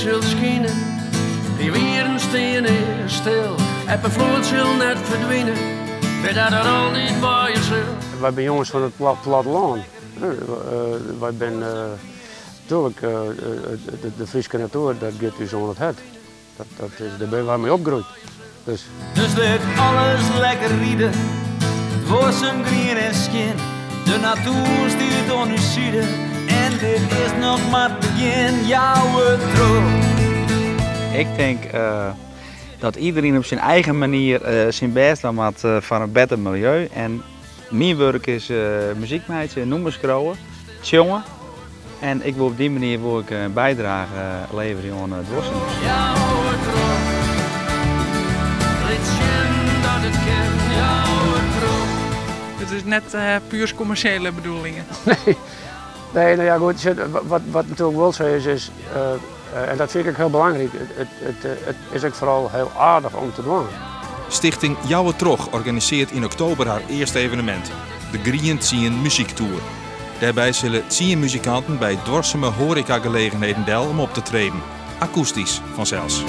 sil skine. Dy wieren steane stil, eb en floed sil net ferdwine. Wit dat it altyd waaie sil. Wy binne jonges fan it plattelân. Wy binne natuerlik de Fryske natoer, dat giet ús oan it hert. Dat is, dêr binne wy mei opgroeid. Dus. Dus lit alles lekker ride, duorsum, grien en skjin. De natoer stiet oan ús side en dit is noch mar it begjin. Jou it troch. Ik tink dat iedereen op syn eigen manier syn bêst dwaan moat foar in better miljeu. En myn wurk is muzyk meitsje, nûmers skriuwe, sjonge. En ik wol op dy manier wol ik in bydrage leverje oan duorsumens. Jou it troch, lit sjen dat it kin, jou it troch. It is net puer kommersjele bedoelingen. Nee, nee, no ja goed, wat, wat natuerlik wol sa is, is, en dat fyn ik ek hiel belangryk, it is ek foaral hiel aardich om te dwaan. Stichting Jou It Troch organisearret yn oktober har earste evenemint, de Grien Tsien Muzyktoer. Dêrby sille 10 muzikanten by duorsume hoarekagelegenheden del om op te treden. Akoestysk, fansels.